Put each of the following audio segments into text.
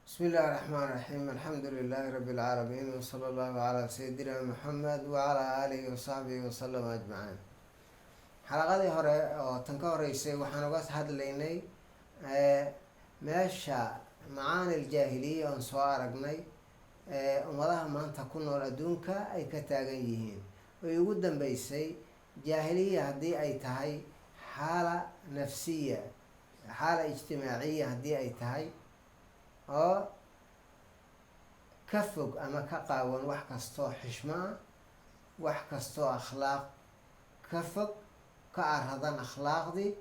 بسم الله الرحمن الرحيم، الحمد لله رب العالمين، وصلى الله على سيدنا محمد وعلى آله وصحبه وسلم أجمعين. Xalaqadii hore oo tan ka horeysay waxaan uga hadlaynay meesha macaani aljaahiliya oon soo aragnay ummadaha maanta ku nool adduunka ay ka taagan yihiin, oy ugu dambeysay jaahiliya haddii ay tahay xaala nafsiya, xaala ijtimaaciya haddii ay tahay oo ka fog ama ka qaawan wax kastoo xishmo ah, wax kastoo akhlaaq ka fog, ka aradan akhlaaqdii,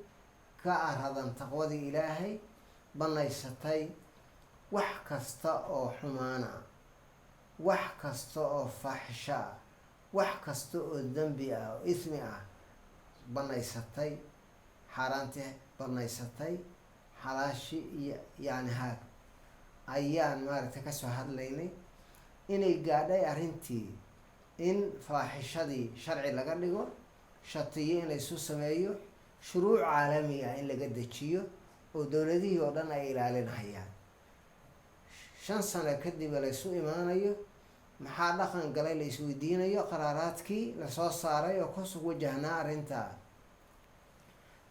ka aradan taqwadii Ilaahay, banaysatay wax kasta oo xumaan ah, wax kasta oo faaxisho ah, wax kasta oo dembi ah oo ismi ah banaysatay, xaaraantii banaysatay, xalaashi iyo yani haag, ayaan maaragtay kasoo hadlaynay inay gaadhay arrintii in faaxishadii sharci laga dhigo, shatiyo in laysu sameeyo, shuruuc caalami ah in laga dejiyo oo dowladihii oo dhan ay ilaalinayaan. 5 sano kadib laysu imaanayo, maxaa dhaqan galay la isweydiinayo, qaraaraadkii lasoo saaray oo kusug wajahnaa arrintaa,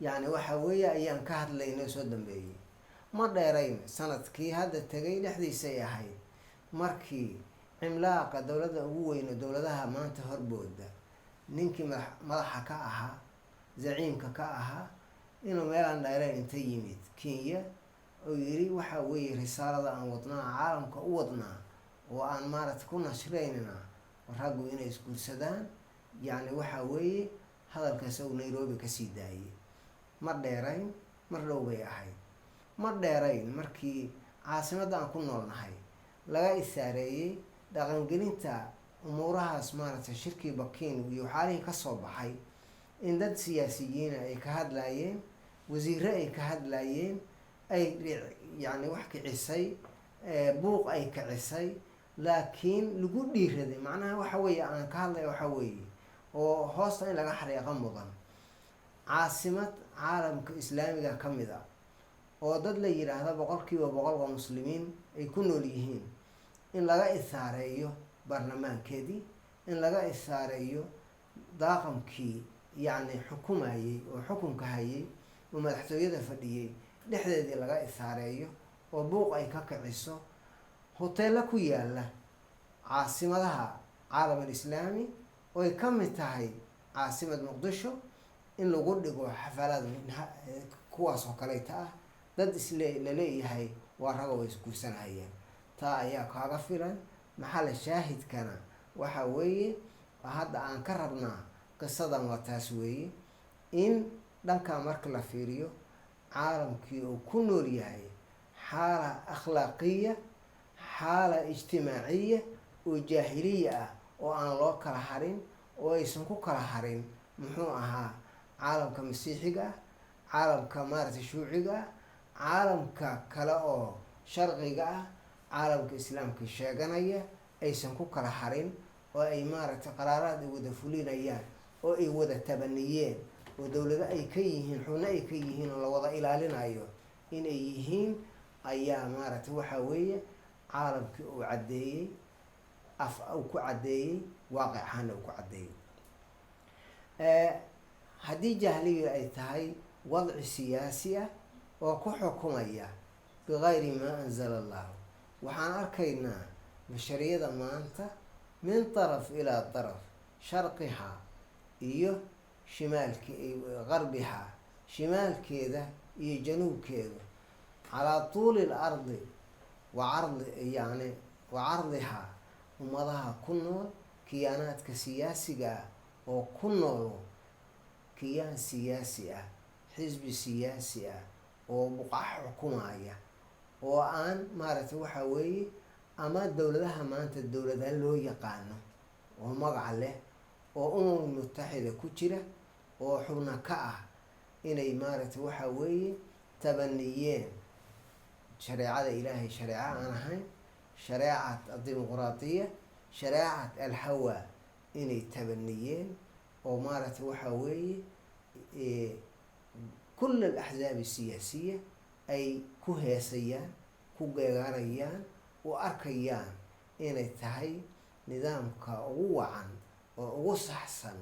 yacni waxa weeye ayaan ka hadlaynay oo soo dambeeyey. Ma dheerayn, sanadkii hadda tegay dhexdiisay ahayd markii cimlaaqa dowladda ugu weyno dowladaha maanta horbooda, ninkii madaxa ka ahaa, zaciimka ka ahaa, inuu meelaan dheerayn inta yimid Kenya oo yiri, waxa weeye risaalada aan wadnaa, caalamka u wadnaa oo aan maaragtay ku nashraynana, raggu inay isguursadaan. Yacni waxa weeye hadalkaas uu Nairobi kasii daayay. Ma dheerayn, mar dhow bay ahayd. Ma dheerayn markii caasimadda aan ku noolnahay laga isaareeyey dhaqangelinta umuurahaas, maaragtay shirkii Bakiin iyo waxyaalihii kasoo baxay, in dad siyaasiyiina ay ka hadlaayeen, wasiire ay ka hadlaayeen, ay yacni wax kicisay, buuq ay kicisay, laakiin lagu dhiiraday. Macnaha waxa weeye aan ka hadlaya waxa weeye oo hoosta in laga xariiqo mudan, caasimad caalamka islaamiga ka mid ah oo dad la yidhaahdo 100% waa muslimiin ay ku nool yihiin, in laga isaareeyo baarlamaankeedii, in laga isaareeyo daaqamkii yacni xukumayey oo xukunka hayay oo madaxtooyada fadhiyey dhexdeedii laga isaareeyo oo buuq ay ka kiciso, hoteello ku yaala caasimadaha caalam alislaami oo ay ka mid tahay caasimad Muqdisho in lagu dhigo xafalaad kuwaas oo kaleeta ah, dad isle laleeyahay waa raga way isguursanayeen. Taa ayaa kaaga filan. Maxalla shaahidkana waxa weeye hadda aan ka rabnaa qisadan waa taas weeye, in dhankaa marka la fiiriyo caalamkii uu ku nool yahay xaala akhlaaqiya, xaala ijtimaaciya oo jaahiliya ah oo aan loo kala harin, oo aysan ku kala harin muxuu ahaa caalamka masiixiga ah, caalamka maaragtay shuuciga ah, caalamka kale oo sharqiga ah, caalamka islaamka sheeganaya aysan ku kala harin, oo ay maaragtay qaraaraad ay wada fulinayaan oo ay wada tabaniyeen oo dowlado ay ka yihiin, xubno ay ka yihiin oo la wada ilaalinayo inay yihiin, ayaa maaragtay waxa weeye caalamkii uu caddeeyey, af uu ku caddeeyey, waaqic ahaana uu ku caddeeyey. Haddii jahliyu ay tahay wadci siyaasi ah oo ku xukumaya bigayri maa anzala Allahu, waxaan arkaynaa bashariyada maanta min taraf ilaa taraf, sharqihaa iyo shimaalke, qarbihaa, shimaalkeeda iyo januubkeeda, calaa tuuli lardi wa cardi, yani wa cardihaa, ummadaha ku nool kiyaanaadka siyaasiga ah oo ku nool kiyaan siyaasi ah, xisbi siyaasi ah oo buqax xukumaya oo aan maaragtay waxa weeye ama dowladaha maanta dowladaha loo yaqaano oo magaca leh oo Umam Mutaxida ku jira oo xubna ka ah, inay maaragtay waxa weeye tabaniyeen shareecada Ilaahay shareeco aan ahayn, shareecat adimuqraatiya, shareecat alhawa inay tabaniyeen, oo maaragtay waxa weeye kul alaxzaab asiyaasiya ay ku heesayaan. ku geegaarayaan oo arkayaan inay tahay nidaamka ugu wacan oo ugu saxsan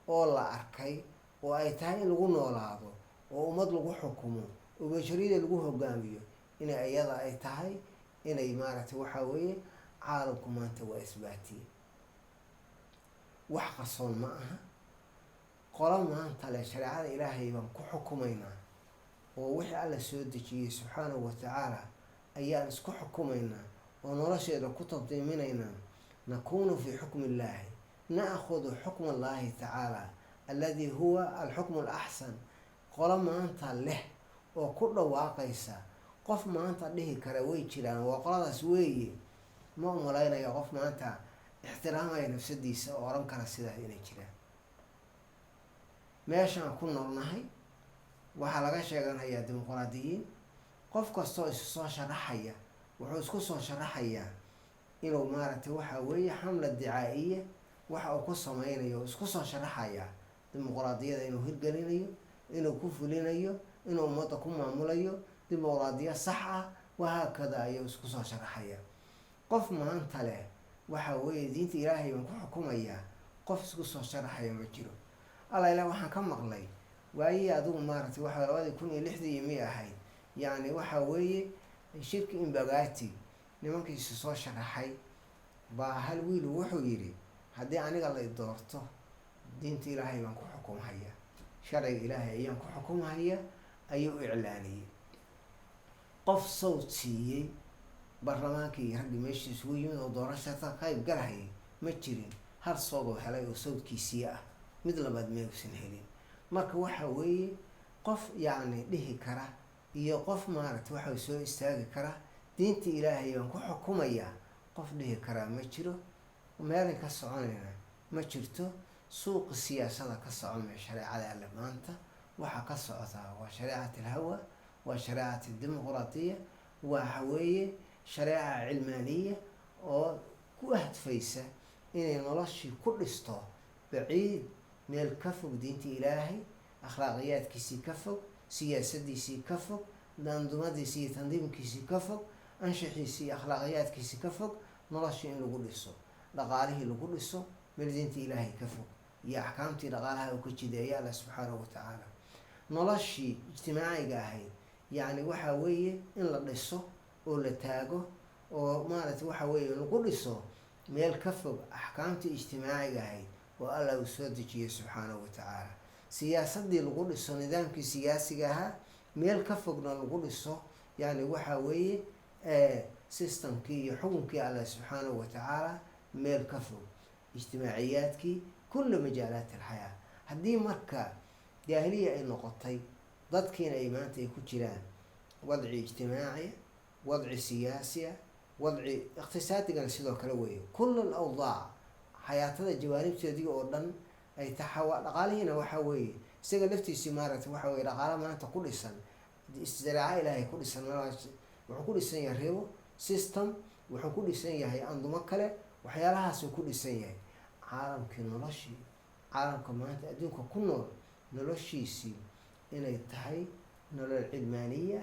oo la arkay oo ay tahay in lagu noolaado oo ummad lagu xukumo oo bashariyada lagu hogaamiyo, inay iyada ay tahay inay maaragtay waxaa weeye caalamku maanta waa isbaatiyey. Wax qarsoon ma aha. Qolo maanta leh shareecada Ilaahay baan ku xukumaynaa oo wixii Alla soo dejiyey subxaanahu watacaala ayaan isku xukumaynaa oo nolosheeda ku tabdiiminaynaa, nakuunu fii xukmi illaahi, na'khudu xukma allahi tacaala alladii huwa alxukmu alaxsan. Qolo maanta leh oo ku dhawaaqaysa, qof maanta dhihi kara way jiraan, waa qoladaas weeye. Ma umalaynaya qof maanta ixtiraamaya nafsadiisa oo oran kara sidaas inay jiraan. Meeshaan ku noolnahay waxaa laga sheeganayaa dimuqraadiyiin. Qof kastoo isu soo sharaxaya wuxuu isku soo sharaxayaa inuu maaragtay waxaa weeye xamla dicaa'iya waxa uu ku sameynayo, oo isku soo sharaxayaa dimuqraadiyada inuu hirgelinayo, inuu ku fulinayo, inuu ummadda ku maamulayo dimuqraadiya sax ah, wahaakada ayuu isku soo sharaxaya. Qof maanta leh waxa weeye diinta Ilaahay baan ku xukumayaa, qof isku soo sharaxaya ma jiro. Alla ilah, waxaan ka maqlay waayihii adigu maaragtay waxa 2006-dii miyay ahayd, yacni waxa weeye shirki Imbagati nimankiisu soo sharaxay baa hal wiil wuxuu yidhi: "Haddii aniga la doorto, diinta Ilaahay baan ku xukumhaya, sharciga Ilaahay ayaan ku xukumhaya," ayuu iclaaniyey. Qof sawd siiyey baarlamaankii iyo raggii meeshii isugu yimid oo doorashada ka qayb galhayay ma jirin. Hal sawdoo helay oo sawdkiisii ah, mid labaad ma uusan helin. Marka waxa weeye qof yacni dhihi kara iyo qof maaragtay waxa soo istaagi kara "diinta Ilaahay baan ku xukumayaa", qof dhihi karaa ma jiro. Meelay ka soconayna ma jirto. Suuqa siyaasada ka socon shareecada Alle maanta waxaa ka socotaa waa shareecat alhawa, waa shareecat dimuqraadiya, waxa weeye shareeca cilmaaniya oo ku hadfaysa inay noloshii ku dhisto baciid, meel ka fog diinta Ilaahay, akhlaaqiyaadkiisii ka fog, siyaasadiisii ka fog, dandumadiisii iyo tandiimkiisii ka fog, anshaxiisii iyo akhlaaqiyaadkiisii ka fog. Noloshii in lagu dhiso, dhaqaalihii lagu dhiso meel diinta Ilaahay ka fog iyo axkaamtii dhaqaalaha uu ka jideeya Alla subxaanahu watacaala. Noloshii ijtimaaciga ahayd yacni waxa weeye in la dhiso oo la taago oo maaragtay waxa weeye lagu dhiso meel ka fog axkaamtii ijtimaaciga ahayd oo Allah uu soo dejiyey subxaanahu watacaala. Siyaasadii lagu dhiso, nidaamkii siyaasiga ahaa meel ka fogna lagu dhiso, yani waxa weeye systemkii iyo xukunkii Allah subxaanahu watacaala meel ka fog, ijtimaaciyaadkii, kulla majaalaat alxayaa. Haddii marka jaahiliya ay noqotay, dadkiina ay maanta ay ku jiraan wadci ijtimaaciya, wadci siyaasiya, wadci iqtisaadigana sidoo kale weeye, kull al awdaac, xayaatada jawaanibteedii oo dhan ay taxawa. Dhaqaalihiina waxa weeye isaga laftiisii maaragtay waxa weye dhaqaalo maanta ku dhisan shareeco Ilaahay ku dhisan, wuxuu ku dhisan yahay ribo system, wuxuu ku dhisan yahay andumo kale, waxyaalahaasuu ku dhisan yahay. Caalamkii, noloshii caalamka maanta adduunka ku nool, noloshiisii inay tahay nolol cilmaaniya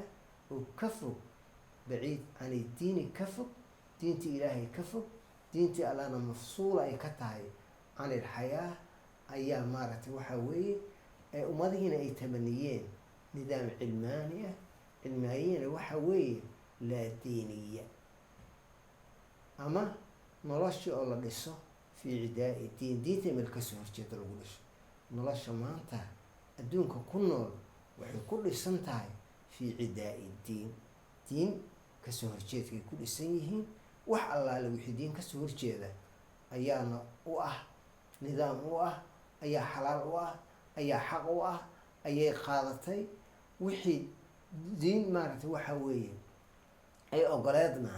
oo ka fog, baciid can iddiini, ka fog diintii Ilaahay, ka fog diintii Allahna, mafsuula ay ka tahay can ilxayaa, ayaa maaragtay waxaa weeye ummadihiina ay tabaniyeen nidaam cilmaani ah. Cilmaaniyana waxa weeye laa diiniya ama noloshii oo la dhiso fii cidaai diin, diinta meel kasoo horjeeda lagu dhiso. Nolosha maanta adduunka ku nool waxay ku dhisan tahay fii cidaai diin, diin kasoo horjeedkay ku dhisan yihiin. Wax allaale wixii diin kasoo horjeeda ayaana u ah nidaam u ah, ayaa xalaal u ah, ayaa xaq u ah, ayay qaadatay. Wixii diin maaragtay waxa weeye ay ogoleedna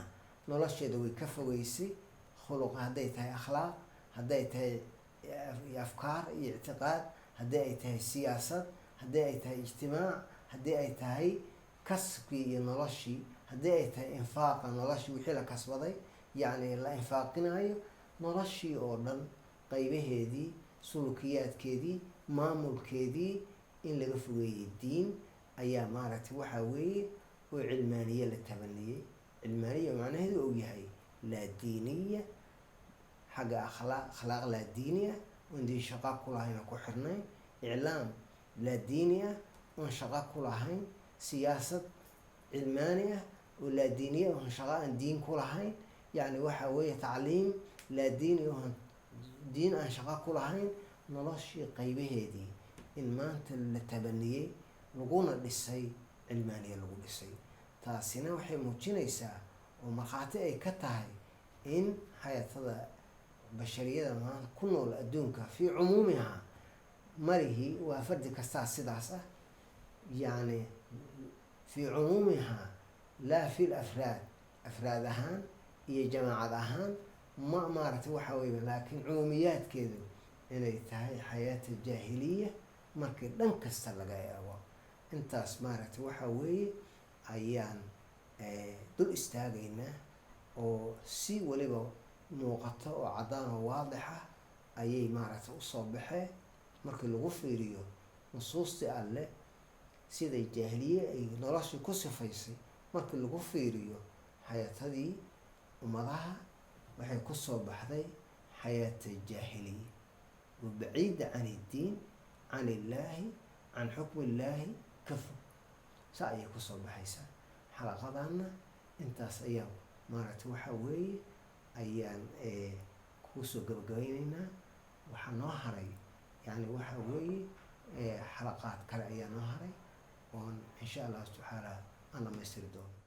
nolosheeda way ka fogeysay. Khuluq hadday tahay, akhlaaq hadday tahay, afkaar iyo ictiqaad haddii ay tahay, siyaasad haddii ay tahay, ijtimaac haddii ay tahay, kasbkii iyo noloshii haddii ay tahay, infaaqa noloshii wixii la kasbaday yacni la infaaqinayo, noloshii oo dhan qaybaheedii, sulukiyaadkeedii, maamulkeedii in laga fogeeyey diin ayaa maaragtay waxaa weeye oo cilmaaniye la tabaniyey. Cilmaaniya macnaheedu og yahay laa diiniya, xagga akhlaaq, akhlaaq laa diini ah oon diin shaqa ku lahayn oo ku xirnayn, iclaam laa diini ah oon shaqa ku lahayn, siyaasad cilmaani ah oo laa diiniya oon shaqa aan diin ku lahayn, yacni waxa weeye tacliim laa diini oon diin aan shaqa ku lahayn. Noloshii qaybaheedii in maanta la tabaniyey laguna dhisay cilmaaniya lagu dhisay, taasina waxay muujinaysaa oo markhaati ay ka tahay in xayaatada bashariyada maanta ku nool adduunka fii cumuumihaa malihii waa fardi kastaa sidaas ah, yacni fii cumuumihaa laa fi l afraad, afraad ahaan iyo jamaacad ahaan ma maaragtay waxa weye, laakiin cumuumiyaadkeedu inay tahay xayaata jaahiliya markii dhan kasta laga eego. Intaas maaragtay waxa weeye ayaan dul istaagaynaa oo si weliba muuqato oo caddaan oo waadix ah ayay maaragtay usoo baxee markii lagu fiiriyo nusuustii Alle siday jaahiliye ay noloshii ku sifaysay. Markii lagu fiiriyo xayaatadii ummadaha, waxay kusoo baxday xayaata jaahiliya wa baciida can iddiin, can illaahi, can xukmi illaahi ka fog, saa ayay kusoo baxaysaa. Xalaqadanna intaas ayaa maaragtay waxa weeye ayaan kusoo gabagabayneynaa. Waxaa noo haray, yani waxa weeye, xalaqaad kale ayaa noo haray oon insha Allahu tacaala aan dhamaystiri doono.